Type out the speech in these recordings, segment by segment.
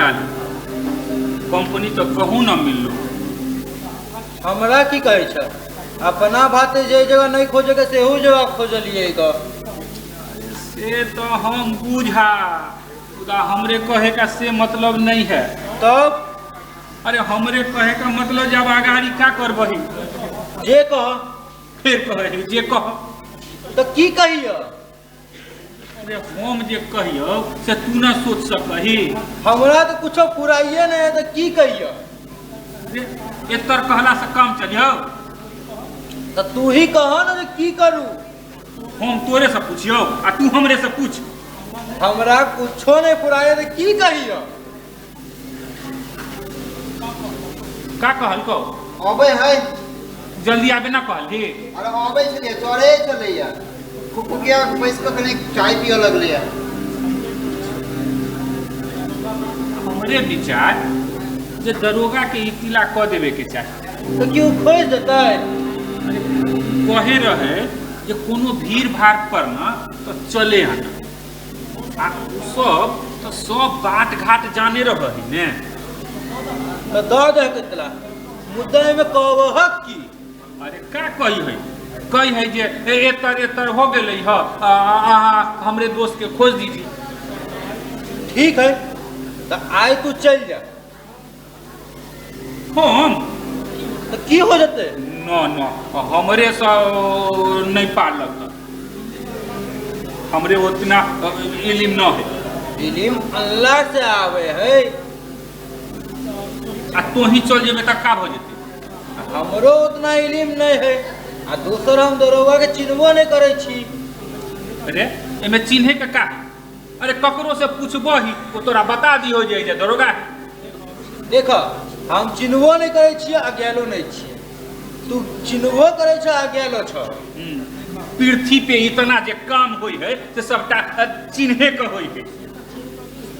डाली कंपनी तो कहूँ न मिललो। हमरा की कहै छ, अपना भाते जे जगह नहीं खोजे के सेहो जगह खोजलिए ग। से तो हम बूझा, मुदा हमरे कहे का से मतलब नहीं है। तब? अरे हमरे कहे का मतलब जब आगाड़ी का करबही? जे कह। फिर कहे जे कह। तो की कहियो? अरे हम जे कहियो से तू ना सोच सकही। हमरा तो कुछो पुराइए नहीं है तो की कहियो? अरे एतर कहला से काम चलियो। तो तू ही कह ना जे की करू। हम तोरे से पूछियो आ तू हमरे से पूछ। हमरा कुछो नहीं पुराइए तो की कहियो? का कहल को? अबे है। जल्दी आबे ना कहल ही। अरे अबे छलिए, चढ़े छलैया। फुफुकिया बैस कऽ कनी चाय पियऽ लगलैया। हमरे विचार जे दरोगा के इत्तिला कऽ देवे के चाही। तो क्यों खोज देतै? अरे कहे रहे जे कोनो भीड़ भाड़ पर ना तो चले आना। आ उ सब तो सब बाट घाट जाने रहे है ने। तो दऽ दे इत्तला। मुद्दा एहिमे कहबहक की? अरे का कही है? कही है जे एतर एतर हो गेलै ह, अहाँ हमरे दोस्त के खोज दीजिए। ठीक है तो आइ तू चल जा। हम? तो की हो जते? न न हमरे से नहीं पार लगता, हमरे उतना इलिम न है। इलिम अल्लाह से आवे है। आ तू ही चल जेबे त का हो जेते? हमरो उतना इलिम नहीं है आ दोसर हम दरोगा के चिन्हबो नहीं करे छी। अरे एमे चिन्हे के का? अरे ककरो से पूछबो ही वो तोरा बता दी हो जाए जे दरोगा है। देख हम चिन्हबो नहीं करे छी आ गेलो नहीं छी, तू चिन्हबो करे छ आ गेलो छ। पृथ्वी पे इतना जे काम होई है से सबटा चिन्हे के होई है।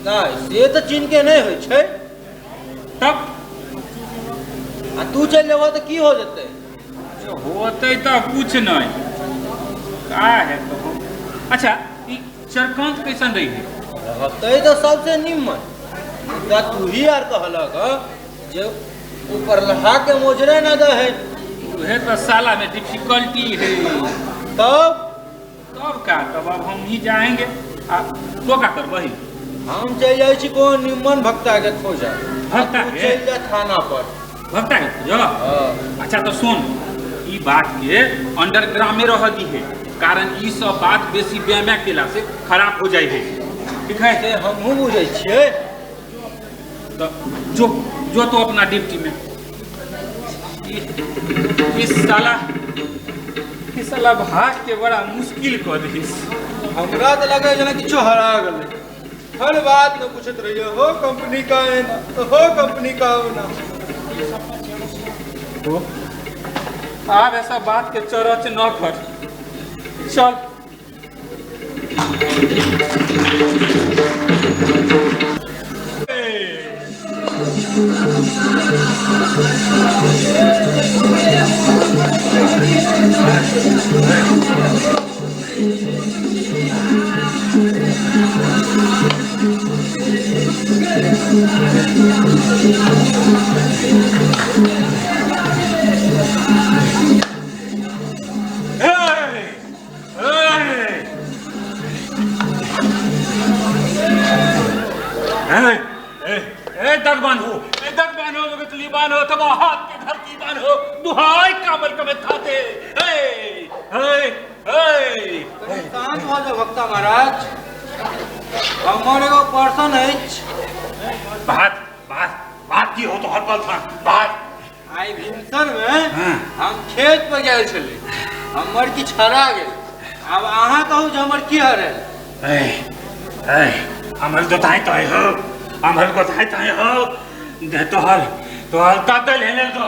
नहीं से तो चिन्ह के नहीं होई छै। तब आ तू चल जेबो तो की हो जते? होते तो कुछ नहीं का है तो। अच्छा ई चरकांत कैसन रही है? रहते तो सबसे निम्न। मुद्दा तू ही यार कहलक जे ऊपर लहा के मोजरे न दे है। उहे तो साला में डिफिकल्टी है। तब? तब का? तब अब हम ही जाएंगे। आ तो का करबही? हम चल जाइ छी कोनो निम्न भक्ता के खोजा। भक्ता तू के? चल जा थाना पर। भक्ता के खोजा? हाँ। अच्छा तो सुन ई बात के अंडरग्राउंड में रह दी है, कारण ई सब बात बेसी बेमे केला से खराब हो जाए है। ठीक है? से हमहूँ बुझै छियै। तो जो जो तो अपना ड्यूटी में। इस साला भाग के बड़ा मुश्किल कऽ दीस। हमरा तो लगे जेना किछो हरा गेलै। हर बात में पूछैत रहियो हो कंपनी का है ना, हो कंपनी का हो ना। आब ऐसा बात के चरच न कर, चल। ए दग बांधो, ए दग बांधो, गतली बांधो, तब हाथ के धरती बांधो, दुहाई कामल कमे थाते। ए ए ए शांत हो जाओ भक्ता महाराज, हमर एगो पर्सन अछि। बात बात बात की हो तो हर पल था बात। आई भिनसर में हम खेत पर गेल छली, हमर किछु हरा गेल। आब अहाँ कहू जे हमर की हरायल? ए ए हमर गोताई तय हो, हमर गोताई तय हो। दे तोहर तोहर तातल हेले तो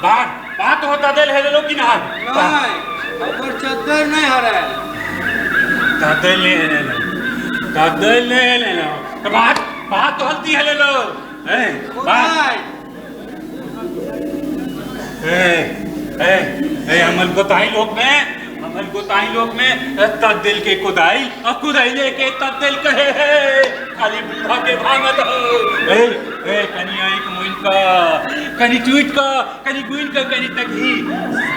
बात बात हो तातल हेले लो कि ना? नहीं, हमर चद्दर नहीं हरायल। तातल हेले लो, तातल हेले लो, तो बात बात तो हल्दी हेले लो। ए बात ए ए ए हमर गोताई लोग में हमर गोताई लोक में तद दिल के कुदाई और कुदाइले के तद दिल कहे है, खाली बूढ़ा के भांगत हो। ए ए कनी एक मुइन का, कनी टूट का, कनी गुइन का, कनी तकही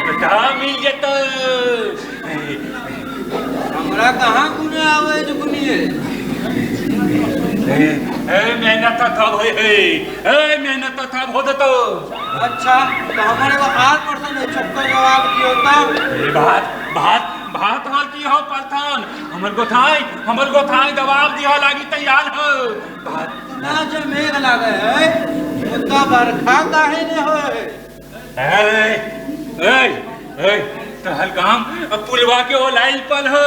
सबटा मिल जतो। हमरा कहाँ गुने आवे जो गुनिए? ए ए मेहनत थब होय है, ए मेहनत थब हो जतो। अच्छा तो हमारे को आर परसेंट चक्कर जवाब दियो तब। ए भात भात भात हल की हो परथन, हमर गोथाई जवाब दियो लागी तैयार हो। भात ना जो मेघ लागे है मुद्दा बरखा काहे ने होए? ए ए ए तहल काम पुलवा के ओ लाइल पल हो,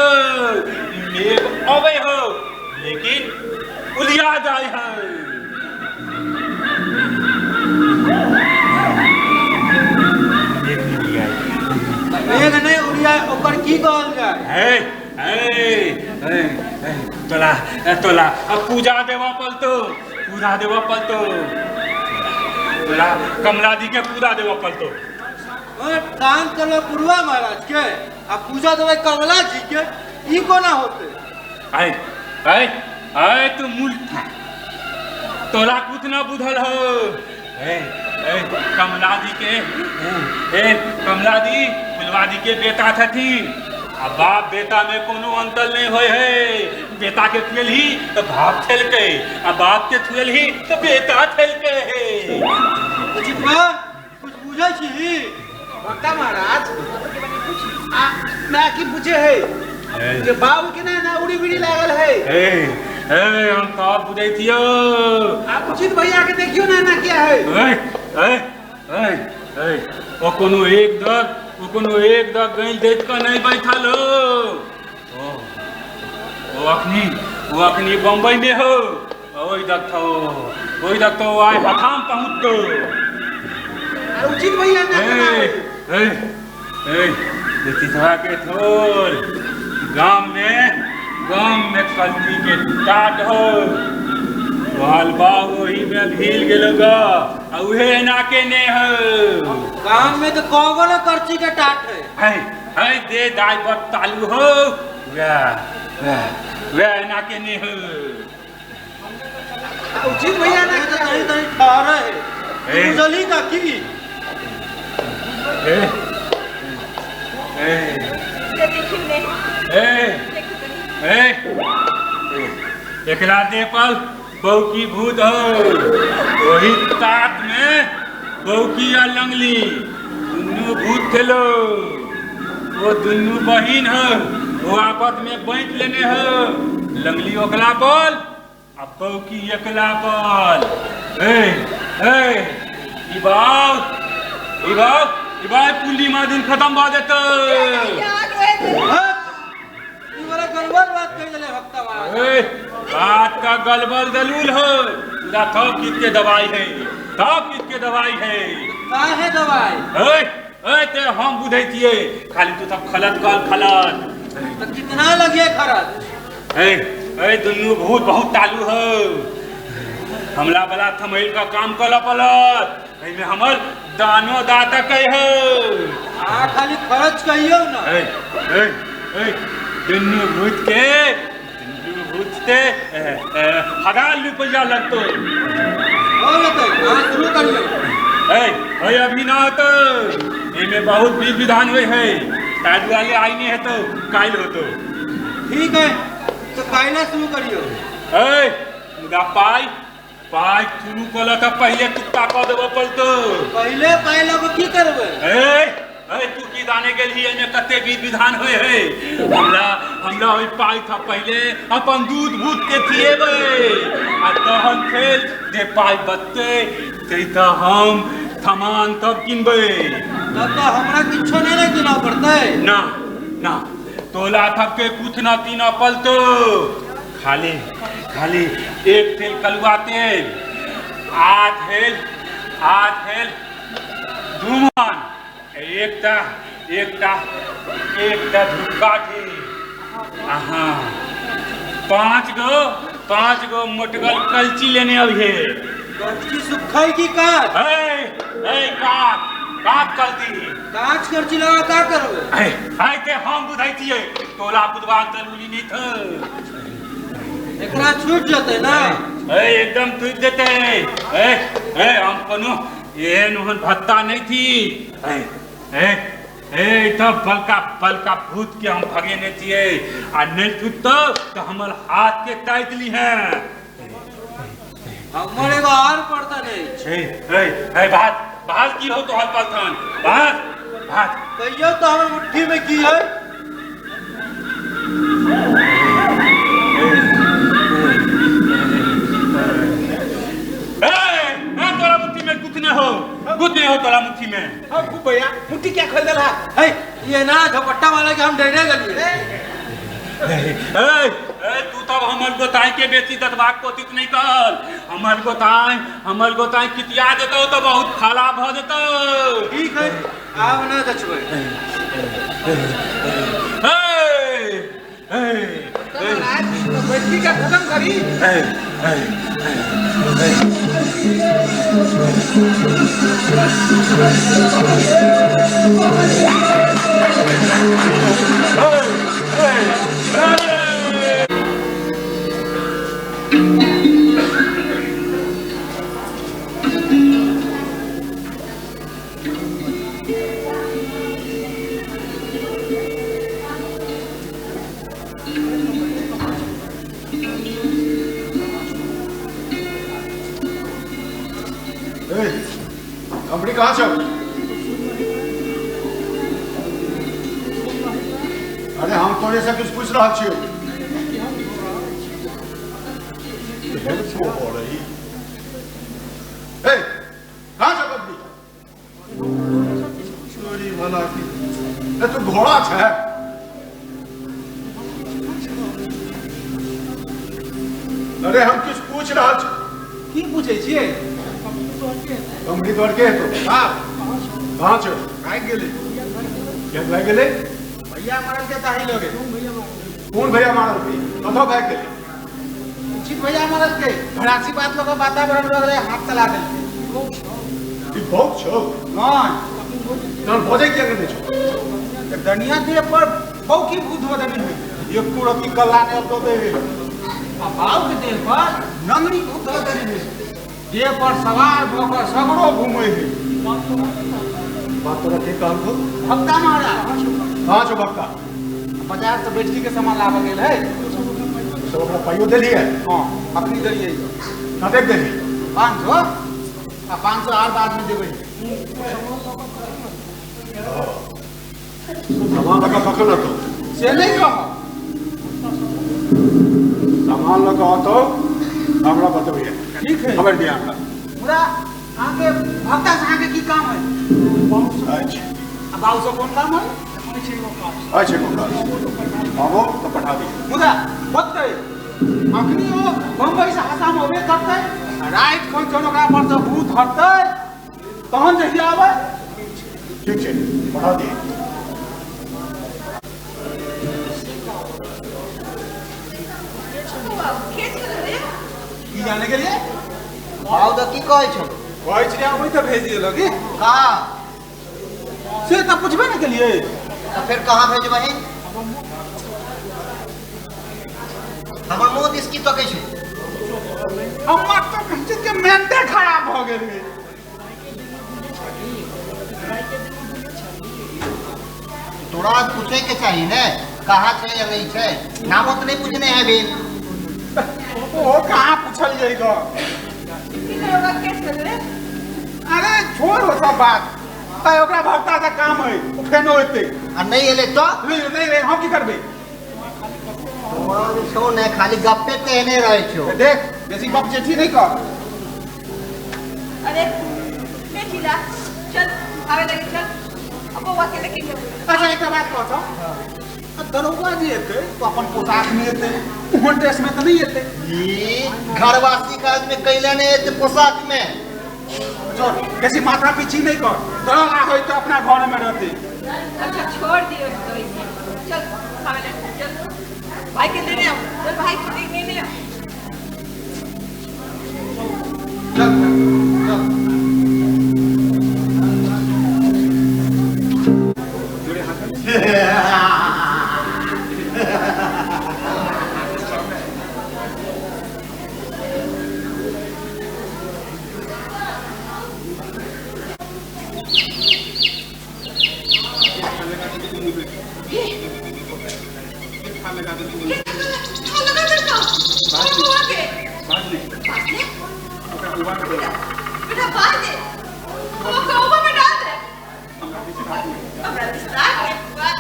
मेघ आवे हो लेकिन उलिया जाए हो। मेघ नहीं उड़िया ओकर की कहल जाए? ए ए ए तोला तोला अब पूजा देवा पलतो, पूजा देवा पलतो, तोला कमला दी के पूजा देवा पलतो। दान करबे पुरवा महाराज के आ पूजा देवे कमला जी के, ई कोना होते? आय आय आय तू मूर्ख, तोला कुछ ना बुझल हो। ए ए कमला दी के, ए कमला दी पुलवा दी के बेटा छथिन आ बाप बेटा में कोनो अंतर नहीं होय है। बेटा के थुएलही तो बाप थेलकै आ बाप के थुएलही तो बेटा थेलकै है। उचितवा कुछ बुझै छी? भक्ता महाराज आ मैं की पूछे है जे बाबू के ना ना उड़ी बिड़ी लागल है। ए ए हम सब बुझै छियो। आ उचित भैया के देखियो ना ना क्या है। ए ए ए ए ओ कोनो एक दग, ओ कोनो एक दग गइल देख के नहीं बैठल हो। ओ अखनी बम्बई में हो, ओइ दग थो, ओइ दग तो आय हथाम पहुंच गो। आ उचित भैया ना ए ए ए तिथवा के थोर गांव में कल्ची के टाट हो, वाल बाब वही में भील गेलो गा आ उहे एना के ने हो। गांव में तो कौगो न करची के टाट है। है है दे दाई पर तालू हो, वे वे वे एना के ने हो। उचित भैया ना तो तनी तनी ठहरे है बुझली का की? ए ए देखियो ने, ए ए एकरा दे पर बौकी भूत हो, वही तात में बौकी आ लंगली दुनू भूत थेलो, वो दुनू बहिन हो, वो आपस में बांट लेने हो, लंगली ओकला बोल आ बौकी एकला बोल। ए ए ई बात ई बात ई बात पूर्णिमा दिन खत्म भ जेतै। ई वाला गड़बड़ बात कह देले भक्ता महाराज। ए बात का गलबल दलूल हो, पूरा थोक कित के दवाई है, थोक कित के दवाई है। का है दवाई? ए ए ते हम बुझै छियै, खाली तू सब खलत गल खलत। तो कितना लगे खरच? ए ए दुनू भूत बहुत तालू हो, हमला बला थमैल का काम कल पलत, एमे हमर दानो दाता कह हो। आ खाली खर्च कहियो ना। ए ए ए दुनू भूत के, दुनू भूत ते 1000 रुपया लगतो। हो जेतै, अहाँ शुरू करियो। ए ए अभी ना होतो, एमे बहुत विधि विधान होय है, ताहि दुआरे आइ नहीं हेतो काल्हि होतो। ठीक है तो काल्हि शुरू करियो। ए मुदा पाइ पाइ शुरू कल त पहिले तुक्का क देबऽ पड़तो। पहिले पाइ लऽ कऽ की करबै? ए ए तू की जाने गेलही एमे कते विधि विधान होय है। हमरा हमरा ओहि पाइ था पहिले अपन दूध भूत के थिएबै आ तहन फेर जे पाइ बचतै तै तऽ हम सामान तब किनबै। तब तऽ हमरा किछो नहि ने किनऽ पड़तै? ना ना तोला थक के कुछ ना तीना पलतो, खाली खाली एक थेल कलुआ तेल, 8 हेल 8 हेल 2 मन, एकटा एकटा एकटा धूपकाठी, आहा 5 गो मोटगल कलची लेने अभिये। कलची सुखै की काट? ए ए काट काट कर दी। कांच करची लगा का करबे? आय ते हम बुझाई छियै, तोला बुझबाक जरूरी नहीं था। एकरा छूट जते ना? ए एकदम टूट जते। ए ए हम कोनो एहन ओहन भत्ता नहीं थी। ए ए ए तो बलका बलका भूत के हम भगेने छियै, आ नहीं छूटतो तो हमर हाथ के काटि ली है। हमर एगो आर पड़ता नहीं। ए ए ए बात बात की हो तो हल पलथन बात बात कहियो तो हमर मुट्ठी में की है। ए ए तोरा मुट्ठी में कुछ नहीं हो, कुछ नहीं हो तोरा मुट्ठी में। हां खूब भैया मुट्ठी क्या खोल देला है? ये ना झपट्टा वाला के हम डरे गेलिए। ए ए तू तब हमर गोताई के बेची दतबाक कोशिश नहीं कर। हमर गोताई कितिया देतो तो बहुत खाला भ जेतो। ठीक है आब ना दचबै। ए ए महाराज तो बैठकी का खत्म करी। ए ए ए कंपनी कहाँ से? अरे हम तोरे से कुछ पूछ रहा छियो। ए कहाँ से कंपनी? चोरी भला की। ए तू घोड़ा छे? अरे हम कुछ पूछ रहा छी। की पूछे छियै? कंपनी तोड़ के तो हां कहाँ छो? भाग गेलै। क्या भाग गेलै? भैया मारल के ताही लगे। कौन भैया मारल के? कथो भाग गेलै? उचित भैया मारल के भरासी बात लोग वातावरण लगले हाथ चला देलकै। ई बहुत छो हां तोर भोजे किया के छो? त दनिया दे पर बौकी भूत बदनी है एक रति कला ने तो दे आ बाऊ के देह पर नंगरी भूत बदनी है देह पर सवार भऽ कऽ सगरो घूमै है। बात तोरा के कहल हो? भक्ता महाराज। कहाँ छो भक्ता? बाजार से बैठकी के सामान लाबऽ गेल है। सब ओकरा पाइयो देलियै? हां अखनी देलियै। कतेक देलियै? 500 आ 500 आर बाद में देबै। सामान लऽ कऽ कखन अतौ? से नहि कहब। सामान लऽ कऽ अतौ हमरा बतबिहे। ठीक है खबर दिया हमरा। पूरा अहाँके भक्ता से अहाँके की काम है? अच्छा आ बाबू से कोन काम है? अच्छा कोन काम? आबो तो पठा दी। मुदा बतै अखनी ओ बम्बई से हसाम अबे करतै राति खन जहन ओकरा पर से भूत हटतै तहन जहिया आबै। ठीक छै पठा दी। की जाने के लिए? बाबू तो की कहै छौ? कहै छियै ओहि तऽ भेज देलक की? कहाँ? से तऽ पुछबे ने केलियै। तऽ फेर कहाँ भेजबही? हमर मुँह दिस की तकै छै? हमर तऽ कहै छै कि मेंटे खराब भऽ गेल है। तोरा पूछे के चाही ने कहाँ छै या नहीं छै। नामो तऽ नहीं पूछने है भी। ओ कहाँ पूछल जाएगा? अरे छोड़ हो सब बात। ताई ओकरा भक्ता का काम है ओ फेनो एतै। आ नहीं एलै तो? नहीं नहीं हम की करबै? तोरा जे छौ ने खाली गप्पे तेहने रहै छौ। देख बेसी गप जेठी नहीं कर। अरे बेटीला चल आवे लगे चल अब बौआ के लेके चल। अच्छा एक बात कहत हौ, दरोगा जी एतै तो अपन पोशाक में एतै, ओहन ड्रेस में तो नहीं एतै। ई घरवासी काज में कैला नहीं एतै पोशाक में। छोड़ बेसी माथा पीछी नहीं कर, दरोगा होय तो अपना घर में रहते। अच्छा छोड़ दियो तो इसे, चल खावे लगे चल भाई के लेने आओ, चल भाई के लेने आओ। चल चल। बेटा बेटा भाई दे वो कोमा में डाल दे हमरा विस्तार के बात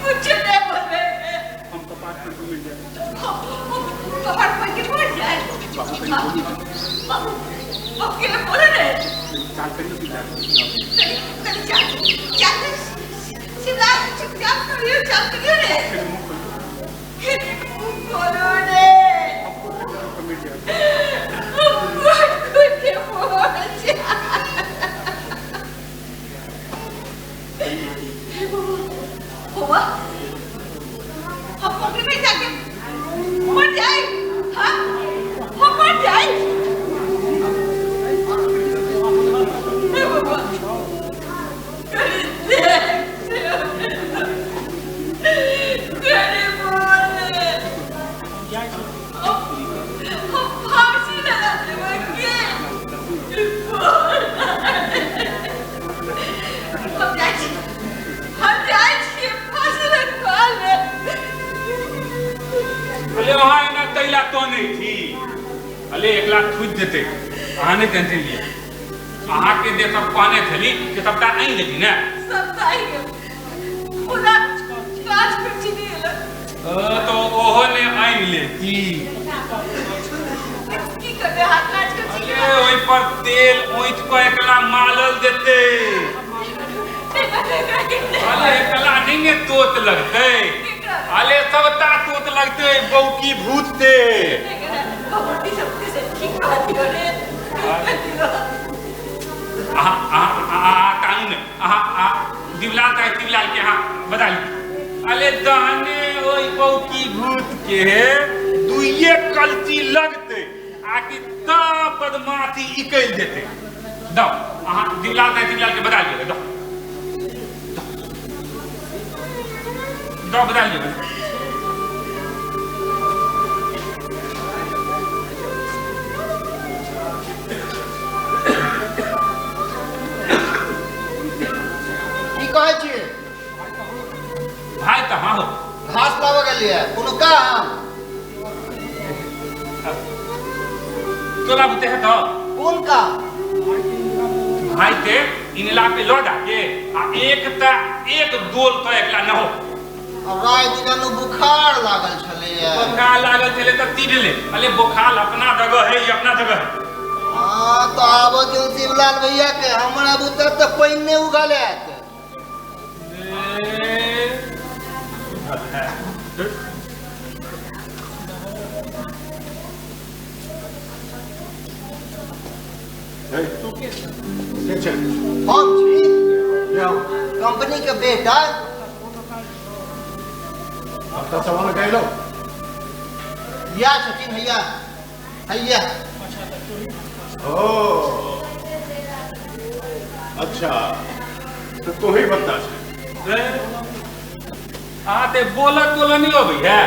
कुछ नहीं बोले हम कपाट पर मिल जाए कपाट पर के पड़ जाए बाबू बाबू के लिए बोले रे चाल करियो शिवलाल चल चल चल शिवलाल चुपचाप करियो चाल करियो रे मुंह खोलो रे हुआ हम पोखरी में जाके मर जाए हाँ हम मर जाए हे बाबा करे बोले हम फांसी लगा देंगे हम जाए छी फांसी लगवा ले अरे वहाँ एना तैला तो नहीं थी अले एकला थूज देते अहाँ नहीं टेंशन लिया अहाँ के दे सब कहने छली कि सबटा आनि लेती ने सब आई गेल खुदा काज कुछ नहीं एलक तो ओहो ने आनि लेती की करबे हाथ काज कुछ अरे ओहि पर तेल ओंठि कऽ एकला मालल देते अरे एकला नहीं ने तोत लगते अरे सबटा तोत लगते बौकी भूत ते भगवती शक्ति से ठीक कह दियो रे आहा आहा कानून आहा आ दिवलाल का दिवलाल के हाँ बता ली अरे दाने ओई बौकी भूत के दुइये कलची लगते आकि तब बदमाशी इकल जेते दो आहा दिवलाल का दिवलाल के बता लियो दो दो बता लियो की कहै छियै भाई तऽ हाँ हो घास लाबऽ गेलियै कोनो काम तोला बुते है तो कोन काम भाई ते इनला पे लऽ जाके आ एक त एक दोल तो एकला न हो आ राति दिना नु बुखार लागल छलैया बुखार लागल छलै तऽ तीरले अरे बुखार अपना जगह है ई अपना जगह है हाँ तो आबऽ दियौ शिवलाल भैया के हमरा बुते तऽ पानि नहि उगल आयत के छै हम छी जाओ कंपनी के बेटा अब तऽ सवाल गैलो या छथिन हैया हैया ओ अच्छा तो तू ही बता छै अहाँ ते बोलत तोलत नहीं अबै है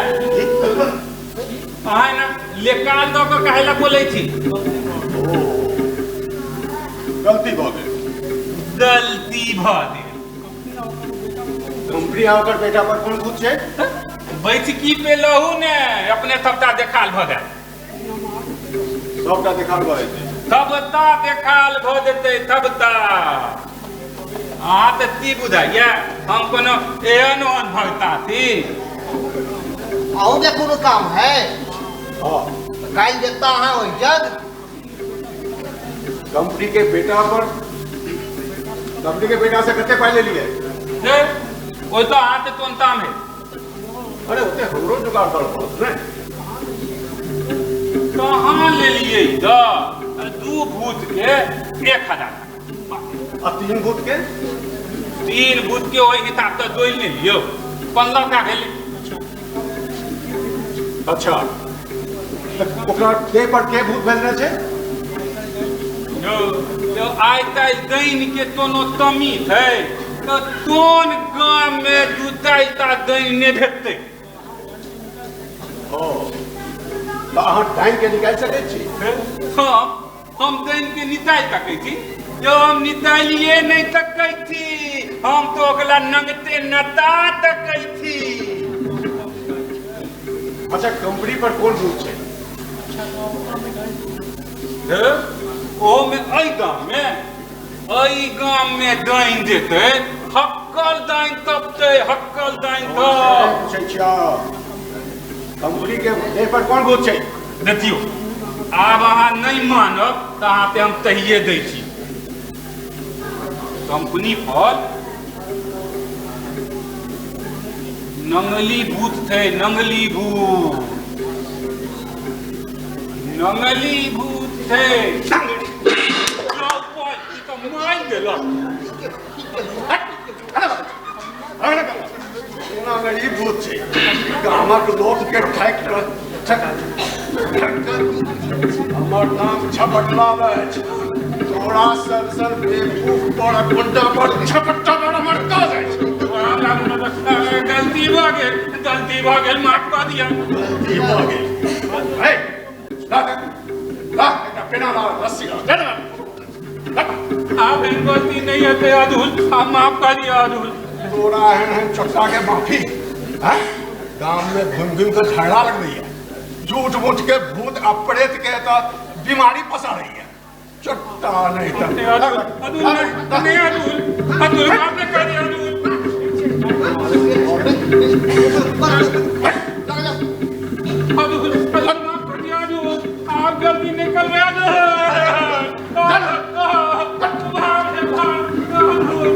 अहाँ एना लेकाल दऽ कऽ काहे ला बोलै छी गलती भऽ गेल गलती भऽ गेल कंपनी आ ओकर बेटा पर कोन भूत छै बैठकी पे लहू ने अपने सबटा देखाल भऽ गेल सबटा देखाल भऽ जेतै सबटा देखाल भऽ जेतै सबटा अहाँ तऽ की बुझाइया हम कोनो एहन ओहन भगता छी अहूँके कोनो काम है हाँ काल्हि जेता अहाँ ओहि जग कंपनी के बेटा पर कंपनी के बेटा से कते पाइ लेलियै से ओहि तऽ अहाँ तऽ तुरन्ताम है अरे ओते हमरो जुगाड़ करऽ पड़त ने कहाँ लेलियै तऽ दू भूत के 1000 आ तीन भूत के तीन भूत के ओहि हिसाब से जोड़ि ने लियौ 15 का भेलै अच्छा तऽ ओकरा देह पर के भूत भेजने छै यौ यौ आइ ताइ दैन के कोनो कमी छै तऽ कोन गाम में दू चारिटा दैन नहि भेटतै ओ तऽ अहाँ टाइम के निकालि सकै छी हम दैन के निकालि सकै छी यौ हम निकालिए नहि सकै छी हम तऽ ओकरा नंगते नता सकै छी अच्छा कंपनी पर कोन भूत छै हे ओ में एहि गाम में, एहि गाम में दाइन देतै, हक्कल दाइन तपतै, हक्कल दाइन तप। पूछै छियौ कंपनी के देह पर कोन भूत छै? देखियौ आब अहाँ नहि मानब तऽ अहाँके हम तहिए दै छी। कंपनी पर नंगली भूत छै, नंगली भूत, नंगली भूत छै। मारि देलक। नंगली भूत छै, गामक लोक के ठकि कऽ हमर नाम झपटला अछि। तोरा सन सन बेवकूफ पर गुंडा पर झपट्टा पर हमर काज अछि। गलती भऽ गेल, गलती भऽ गेल, माफ कऽ दिअ। गलती भऽ गेल। हे ला ला एकटा पेना ला, रस्सी ला, दे ना। आब एहन गलती नहि हेतै अधुल, आब माफ कऽ दिअ अधुल। तोरा एहन एहन चट्टा के माफी? हैं, गाम में घुमि घुमि कऽ झगड़ा लगबैया, झूठ मूठ के भूत आ प्रेत के तऽ बीमारी पसारैया, चट्टा नहीं तऽ। अधुल, अधुल नहीं, अधुल, अधुल माफ नहि कऽ दिअ अधुल। अधुल, अधुल माफ कऽ दिअ अधुल, आब गलती नहि करबै अधुल। बाप रे बाप, अधुल।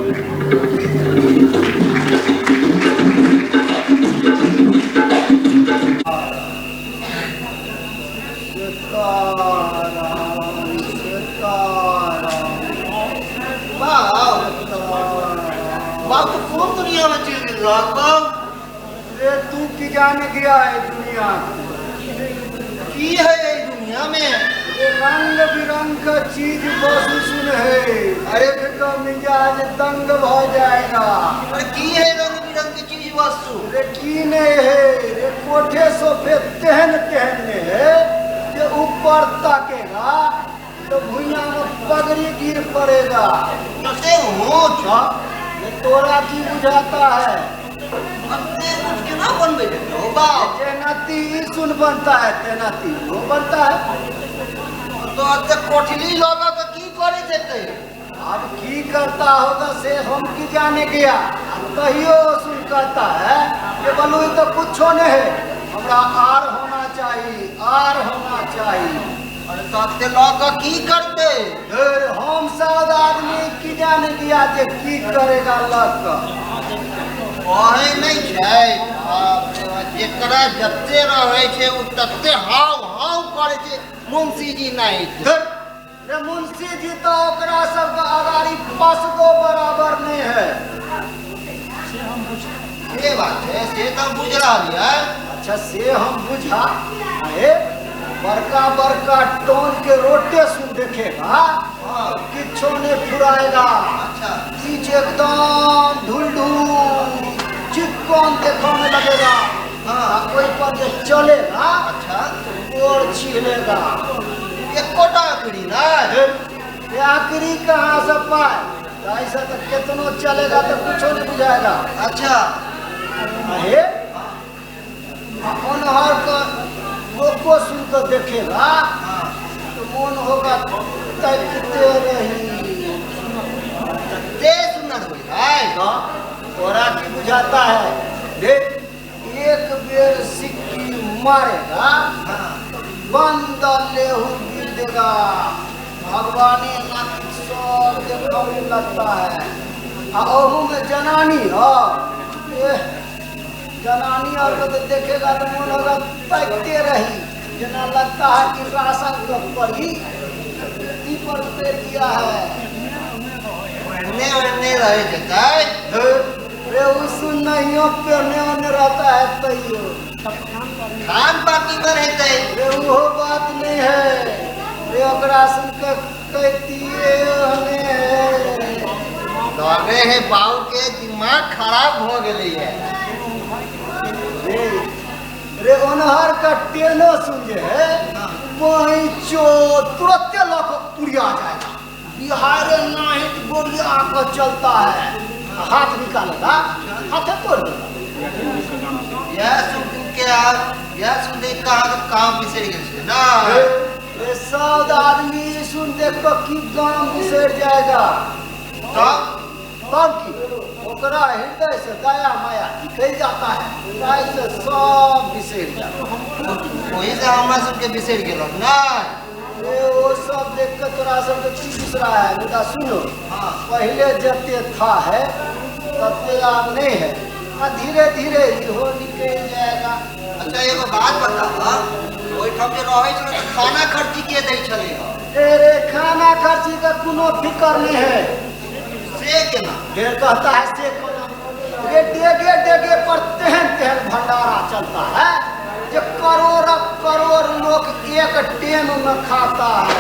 सीताराम सीताराम। बाप बाप तो कौन दुनिया में चल गेल रहा बाप? रे तू की जाने गया है दुनिया को? की है ये दुनिया में? ये रंग बिरंग का चीज बस सुन है। अरे देख तो मिजाज दंग हो जाएगा। अरे की है रंग बिरंग की चीज वस्तु? रे की नहीं है रे, कोठे सोफे तेहन तेहन ने है कि ऊपर ताकेगा तो भुइया में पगड़ी गिर पड़ेगा। कते ऊंच? ये तोरा की बुझाता है? अते ऊंच केना बनबै हो बाप? तेनाती सुन बनता है, तेनाती वो बनता है। तो अते कोठली लऽ लऽ के की करे जेतै? अब की करता होगा से हम की जाने गया। कहियो सुन कहता है कि बोलू तो कुछो नहीं है, हमरा आर होना चाहिए, आर होना चाहिए। अरे तो अते लऽ के की करते? फिर हम सब आदमी की जाने गया जे की करेगा लग कऽ। कहै नहि छै बाप रे बाप, जेकरा जते रहै छै ओ तते हाव हाव करै छै। मुंशी जी नहि रे, मुंशी जी तो ओकरा सबके अगाड़ी पसगो बराबर नहीं है। से बात छै, से तऽ हम बुझि रहलियै। अच्छा से हम बुझा। अरे बड़का बड़का टोन के रोटे सुन देखेगा किच्छो नहीं फुराएगा। अच्छा चीज एकदम ढुल ढुल चिकन देखने में लगेगा। हाँ कोई पर जे चलेगा अच्छा तो गोड़ छीलेगा। एकोटा आखिरी नहीं? ये आखिरी कहाँ से पाए? तो ऐसा तो कितनो चलेगा तो कुछो नहीं बुझाएगा। अच्छा अरे अनहर का लोको सुन कर देखेगा तो मन होगा तकते रही। तते सुंदर होई है। तो तोरा की बुझाता है? देख एक बेर सिक्की मारेगा तो बंद लेहू गिर देगा। भगवानी नाथ सब देखने लगता है। आ ओहू में जनानी हो, जनानी और को तो देखेगा तो मन होगा तकते रही। जना लगता है कि राशन के पड़ी पर उतर गया है। ओढ़ने ओढ़ने रहे जेतै। रे उसु नहीं पहने ओढ़ने रहता है तैयो खान पान की कर हेतै। रे वो बात नहीं है रे, ओकरा सुन के कहतिए हने है। लगे है बाबू के दिमाग खराब हो गेलै है। रे रे ओनहर का टेनो सुन जे है वही चो तुरंते लक उड़िया जाएगा। बिहार नाहित गोरिया का चलता है, हाथ निकालेगा हाथ तोड़ देगा। यह सुन के आप यह सुन देख कऽ अहाँके काम बिसरि गेल छै ना? रे साउद आदमी सुन देख कऽ की गाम बिसरि जाएगा। तब तब की ओकरा हृदय से दया माया निकल जाता है, ताहि से सब बिसरि जाता है। ओही से हमरा सबके बिसरि गेलक ना? रे वो सब देख के तोरा सबके की बिसरा है। मुदा सुनो, हाँ। पहले जते था है तते आब नहीं है, आ धीरे धीरे इहो निकल जाएगा। अच्छा एगो बात बताबऽ, ओहिठाम जे रहै छलै तऽ खाना खर्ची के दै छलै हँ? रे खाना खर्ची का कोनो फिक्र नहीं है। से केना? ढेर कहता है से कोना। रे डेगे डेगे पर तेहन तेहन भंडारा चलता है जो करोड़ करोड़ लोग एक टेम में खाता है।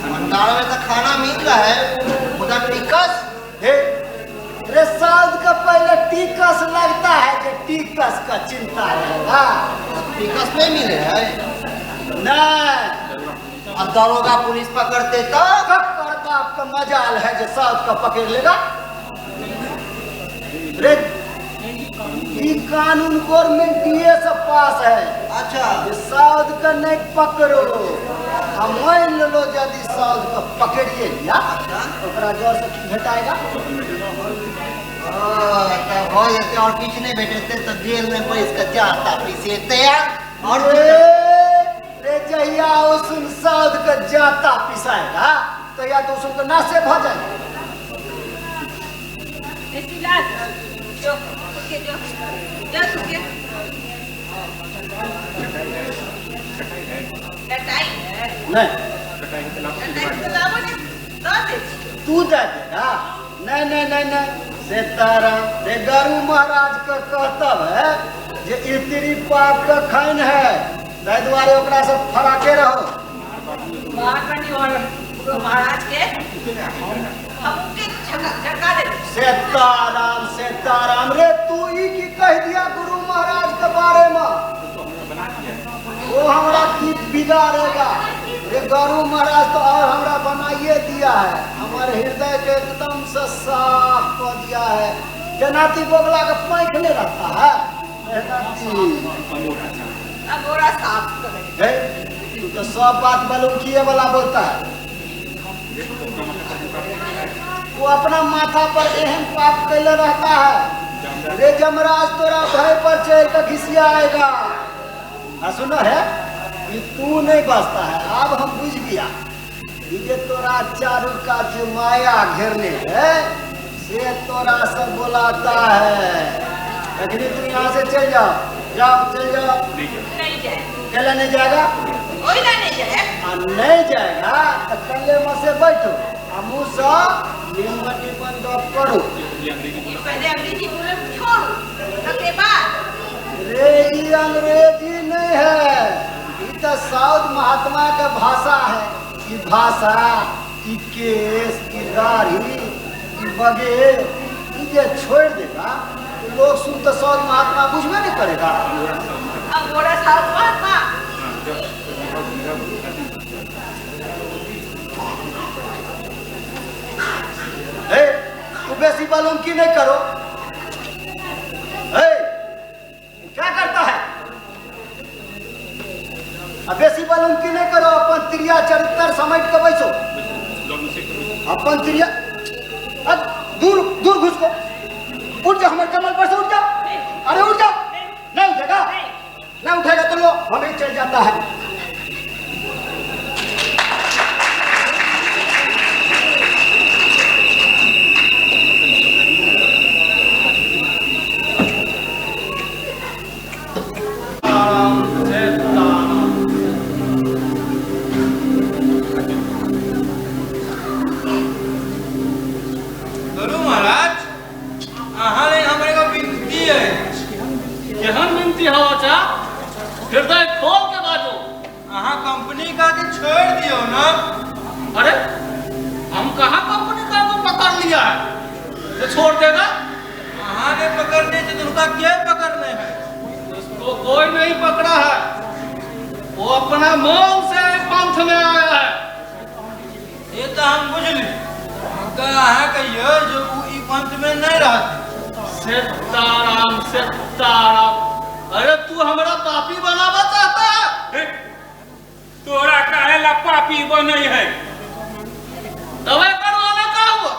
भंडारा में तऽ खाना मिल रहा है, मुदा टिकस? हे रे साउद का पहले टिकस लगता है कि टिकस का चिंता रहेगा। टिकस नहीं मिले है? नहीं। अब दरोगा पुलिस पकड़ते तो? कक्कर बाप का मजाल है जो साउद का पकड़ लेगा। रे ये कानून गवर्नमेंट ये सब पास है। अच्छा। ये साउद का नहीं पकड़ो, हम मान लो यदि साउद का पकड़िए लिया अच्छा। ओकरा जर से की भेटाएगा? तब हो जेतै और किछु नहि भेटतै तऽ जेल में बैस कऽ जाता पिसेतै और रे रे जहिया उस साउद का जाता पिसाएगा तो या तो उसको नासे भ जाएगा। जो के जो जा के लटाई है नहीं लटाई तो लाबो ने दऽ दे तू दे देगा। नहीं नहीं नहीं नहीं सीताराम, रे गरु महाराज का कहतब है जे इतरी पाप का खैन है, ताहि दुआरे ओकरा से फराके रहो। महाराज के हम के झटका दे। सीताराम सीताराम, रे तू ई की कह दिया गुरु महाराज के बारे में? वो हमरा की बिगाड़ेगा। रे गुरु महाराज तो और हमरा बनाइए दिया है, हमारे हृदय के एकदम से साफ कर दिया है। जनाती बोगला का पैंख नहीं रहता है। अब साफ कर। तू तो सब बात मालूम किए वाला बोलता है। वो अपना माथा पर एहन पाप कैले रहता है। रे जमराज तोरा भय पर चढ़ के घिसिया आएगा। सुनो है कि तू नहीं बचता है। अब हम बुझ गया ये तोरा चारू का जो माया घेरने है से तोरा सब बुलाता है। लेकिन तू यहाँ से चल जाओ, जाओ चल जाओ। नहीं जाए। कल नहीं जाएगा? कोई ना नहीं जाए। आ नहीं जाएगा तो कल्ले में से बैठो आ मुँह से निमन निमन गप करो। ये पहले अंग्रेजी बोले छोड़ो तके बाद। रे ये अंग्रेजी नहीं है, ये तो साउथ महात्मा का भाषा है। ये भाषा, ये केस, ये दाढ़ी, ये बगेर, ये छोड़ देगा तो लोग सुन तो साउथ महात्मा बुझबे नहीं करेगा। अब बोला साउथ महात्मा। ए, तू बेसी मालूम की नहीं करो। ए, क्या करता है? अब बेसी मालूम की नहीं करो, अपन त्रिया चरित्र समेट के बैठो। अपन त्रिया अब दूर दूर घुस को उठ जा, हमारे कमल पर से उठ जा। अरे उठ जा, नहीं उठेगा, नहीं उठेगा तो लो हमें चल जाता है। गुरु महाराज अहाँ लेल हमर एगो विनती अछि। केहन विनती हौ चाचा? हृदय खोल के बाजू। अहाँ कंपनी का के छोड़ दियौ ना। अरे हम कहाँ कंपनी का को पकड़ लिया है तो छोड़ देगा? अहाँ ने पकड़ने से तो उनका के पकड़ने है? उसको कोई नहीं पकड़ा है, वो अपना मोल से पंथ में आया है। ये तो हम बुझली। अहाँ कहियो जो उ ई पंथ में नहीं रहते। सीताराम सीताराम, अरे तू हमरा पापी बनावा चाहता है? तोरा काहे ला पापी बनै है? तब एकर माने का हुआ?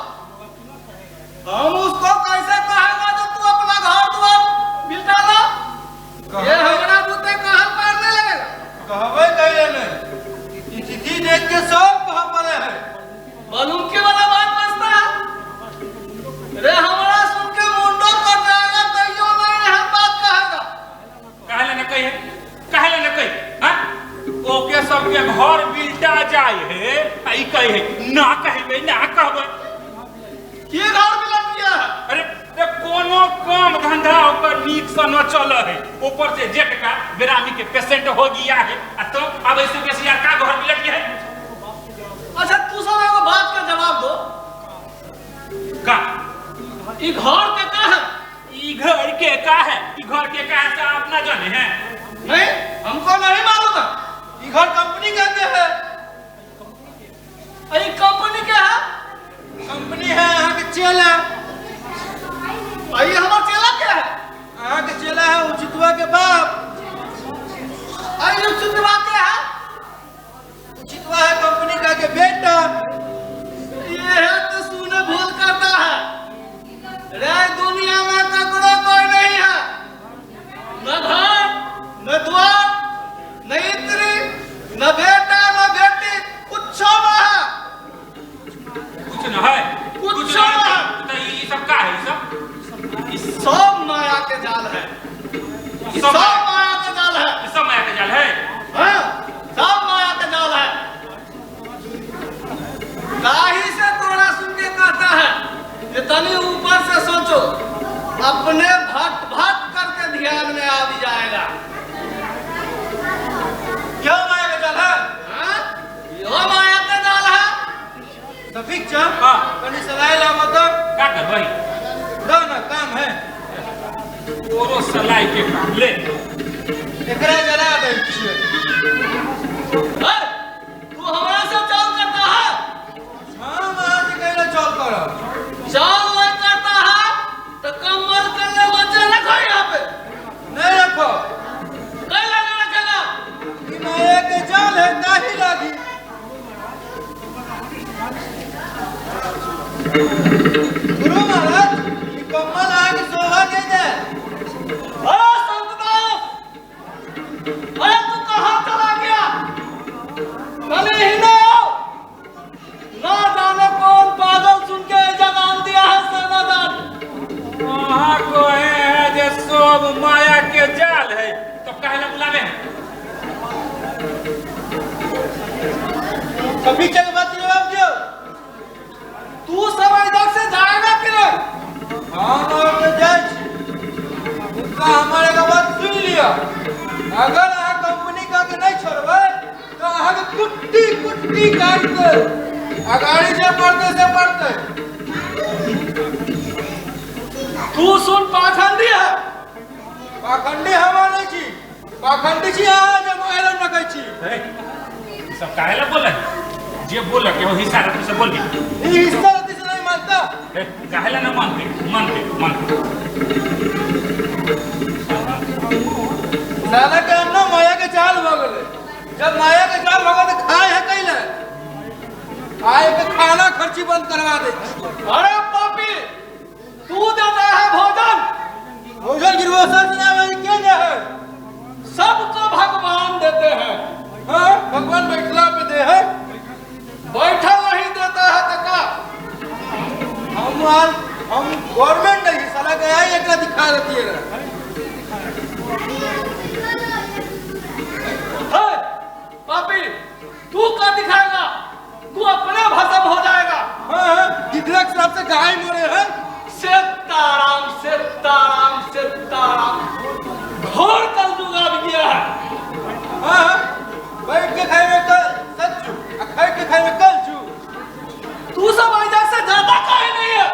हम उसको कैसे कहेगा जो तू अपना घर द्वार बिल्टा ला? ये हमरा बूते कहाँ पारने लगेगा? कहबे कहिले नहीं, स्थिति देख के सब कह पड़े है। बलुकी वाला बात बचता है रे, हमरा सुन के मुंडो कट जाएगा तैयो नहीं हम बात कहेगा। काहे ला न कहे, काहे ला न कहे? हां, ओके सबके घर बिल्टा जाए है, आई कहे है ना कहबे ना कहबे। की घर बिलट गया है? अरे कोनो काम धंधा ऊपर नीक से न चल है, ऊपर से जेठ का बेरामी के पेशेंट हो गया है, आ तो अब ऐसे बेसी यार का घर बिलट गया है। अच्छा तू सब एगो बात का जवाब दो। का ई घर के का है? ई घर के का है? ई घर के का है से आप ना जाने हैं? नहीं, हमको नहीं मालूम है। ई घर कंपनी का के है? अरे कंपनी के है? कंपनी है यहाँ के चेला। अरे हमार चेला के है? यहाँ के चेला है उचितवा के बाप। अरे उचितवा के है? उचितवा है कंपनी का के बेटा। ये है तो सुने भूल करता है रे, दुनिया में ककरो कोई नहीं है, न घर न द्वार न इत्री न बेटा न बेटी, कुछ न है। कुछ न है, कुछ न है। तो ये सब का है? ये सब माया के जाल है, सब माया के जाल है, सब माया के जाल है। हाँ, सब माया के जाल है। ताही से तोरा सुन के कहता है कि तनी ऊपर से सोचो, अपने भट भट करके ध्यान में आ भी जाएगा। क्यों माया के जाल है? हाँ, यो माया के जाल है। तफीक चा, हाँ, कनी सलाई ला मतलब का कर भाई? दो ना काम है। तोरो सलाई के काम ले। एकरा जला दे छिए। तू हमरा से चाल करता है? हां, वहां से कहला चाल कर। चाल नहीं करता है तो कमल कर ले बच्चे रखो यहाँ पे। नहीं रखो। कहला नहीं रखेगा। ई माया के जाल है, नहीं लागी। गुरु महाराज, ई कमल आके शोभा नहीं दे। अरे संतदास, अरे तू कहाँ चला गया? कल ही ना आओ, ना जाने कौन पागल सुन के जगान दिया है सेनादान। वहाँ को है जे सब माया के जाल है, तो काहे ला बुलावे हैं? कभी के बात जवाब दियो। तू सब इधर से जाएगा कि नहीं? हाँ, तो जाए। उनका हमारे का बात सुन लिया। अगर अहाँ कंपनी का के नहीं छोड़बै तो अहाँ के कुट्टी कुट्टी काट के अगाड़ी से पड़ते से पड़ते। तू सुन पाखंडी है। पाखंडी हमार नहीं छी, पाखंडी छी अहाँ जे मोबाइल में रखै छी। ई सब काहे ला बोलै? जे बोल के वो हिस्सा रखी से बोल के। ई हिस्सा रखी से नहीं मानता। काहे ला ना मानते? मानते मानते। साला के हम ना माया के जाल भ गेलै। जब माया के जाल भ गेलै तो खाए है कैले? आए के खाना खर्ची बंद करवा दे। अरे पापी, तू देता है भोजन। भोजन गिरवोसर से ना भाई के दे है? सबको भगवान देते हैं। हां, भगवान बैठला पे दे है। बैठा नहीं देता है तो का? हम गवर्नमेंट नहीं, साला गया ही एकरा दिखा देती है। पापी, तू क्या दिखाएगा? तू अपने भस्म हो जाएगा। हाँ हाँ, गिदड़क साहब से गाय मरे हैं। सीताराम सीताराम सीताराम, घोर कलयुग आ गया है। हाँ हाँ, बैठ के खाए में कल सच्चू, खाए के खाए में कलचू। तू सब इधर से ज्यादा काहे नहीं है?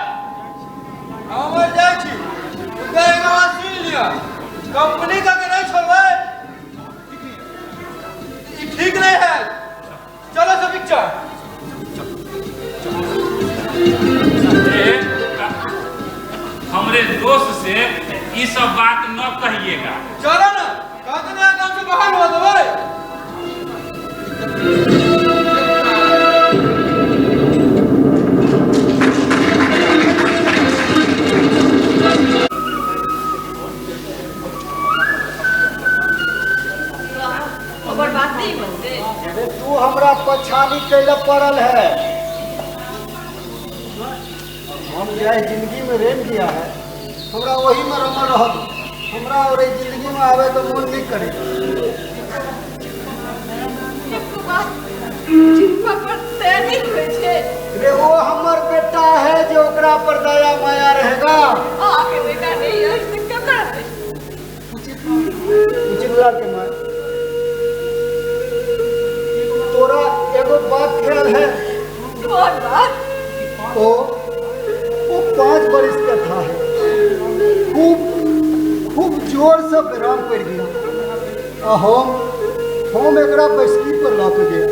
हम जाए छी, उनका एक आवाज सुन लिया। कंपनी का के नहीं छोड़बै, ठीक नहीं है। चलो सब पिक्चर। हमरे दोस्त से ये सब बात न कहिएगा। चलो तहन हो देबै। ओकर बात नहीं बनते। अरे तू हमरा पछाड़ी कैला पड़ल है। हम जाए जिंदगी में रेम गया है, हमरा वही में रमल रह, हमरा और जिंदगी में आवे तो मन नहीं करे। जिनका पर तय नहीं होइ छै। रे वो हमर बेटा है जो ओकरा पर दया माया रहेगा। आके बेटा नहीं है तो केकरा है? उचित के माय तोरा एगो बात ख्याल है? कौन बात? ओ 5 बरिस का था है, खूब खूब जोर से विराम पड़ गया। आ हम एकरा बैसकी पर ला के गया।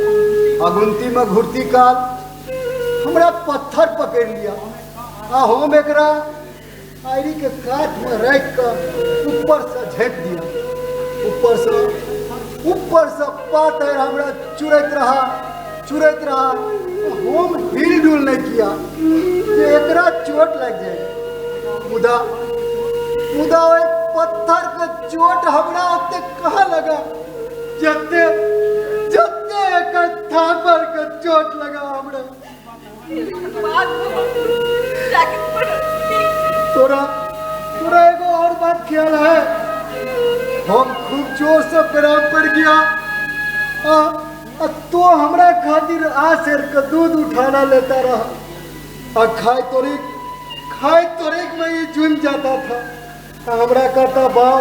अगुंती में घुरती काल हमरा पत्थर पकड़ लिया। आ हम एकरा आयरी के काठ में रख कर ऊपर से झेप दिया। ऊपर से पाथर हमरा चुरैत रहा चुरैत रहा। हम हिल डुल नहीं किया कि एकरा चोट लग जाए। मुदा मुदा ओहि पत्थर के चोट हमरा ओते कहाँ लगा जते जते एकर थापर के चोट लगा हमरा। तोरा तोरा एगो और बात ख्याल है? हम खूब जोर से पेराब पड़ गया आ तो हमरा खातिर आसेर के दूध उठाना लेता रहा। आ खाए तोरीक में ये जुम जाता था। हमरा कहता बाव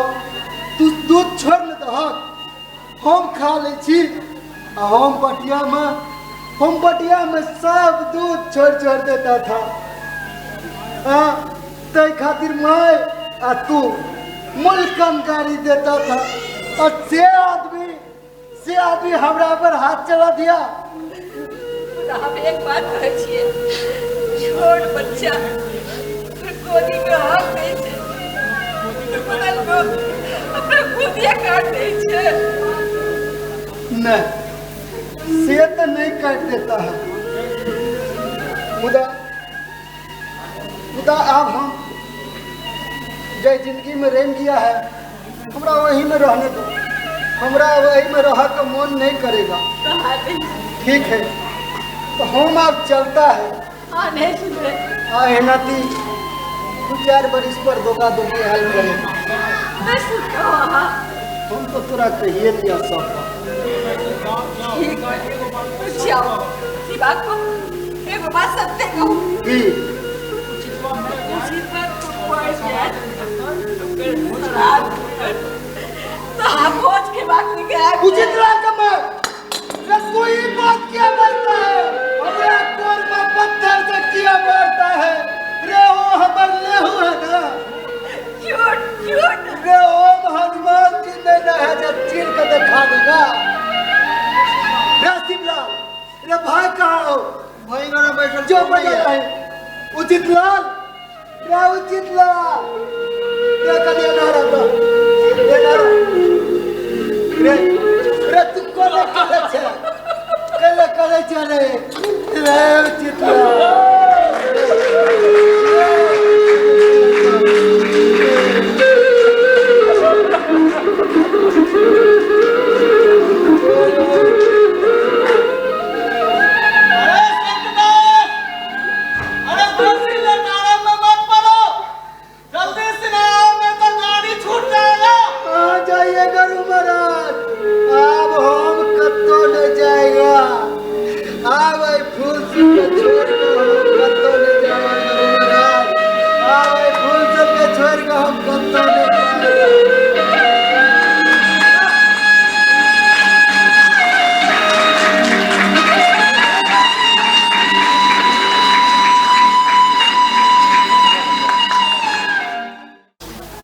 तू दूध छोड़ ले दहक, हम खा ले छी। आ हम बटिया में सब दूध छोड़ छोड़ देता था। आ तै खातिर my आ तू मुल्कन गाड़ी देता था। और से आदमी हमरा पर हाथ चला दिया। हम एक बात कहै छियै, छोट बच्चा गोदी में हाथ दै छै, अपना गोदिया काट दै छै। नहीं, से तो नहीं काट देता है। मुदा मुदा अब हम जय जिंदगी में रेम गया है, हमरा वही में रहने दो। हमरा वही में रह के मन नहीं करेगा। ठीक है तो हम अब चलता है। हाँ नहीं सुन रहे। हाँ एनाती 2-4 बरिस पर दोगा दोगी हाल करे। नहीं सुन रहा। हम तो तोरा कहिए दिया सब। ठीक है जाओ बात को एगो बात सत्य कहूँ की उचित कोई बात क्या मारता है? हमरा कोर में पत्थर से क्या मारता है? रे ओ हमर लेहू है ना। झूठ झूठ। रे ओम हनुमान जी ने ना है जब चीर के दिखा देगा। रे शिवलाल रे भाई कहाँ हो? भाई मेरा बैठल जो बजा है उचित लाल रे उचित लाल रे कलिया ना रहा रे ना रे रे तू कोने करे छे केले करे छे रे रे उचित लाल। अब हम कत्तो नहीं जाएगा। अब फूल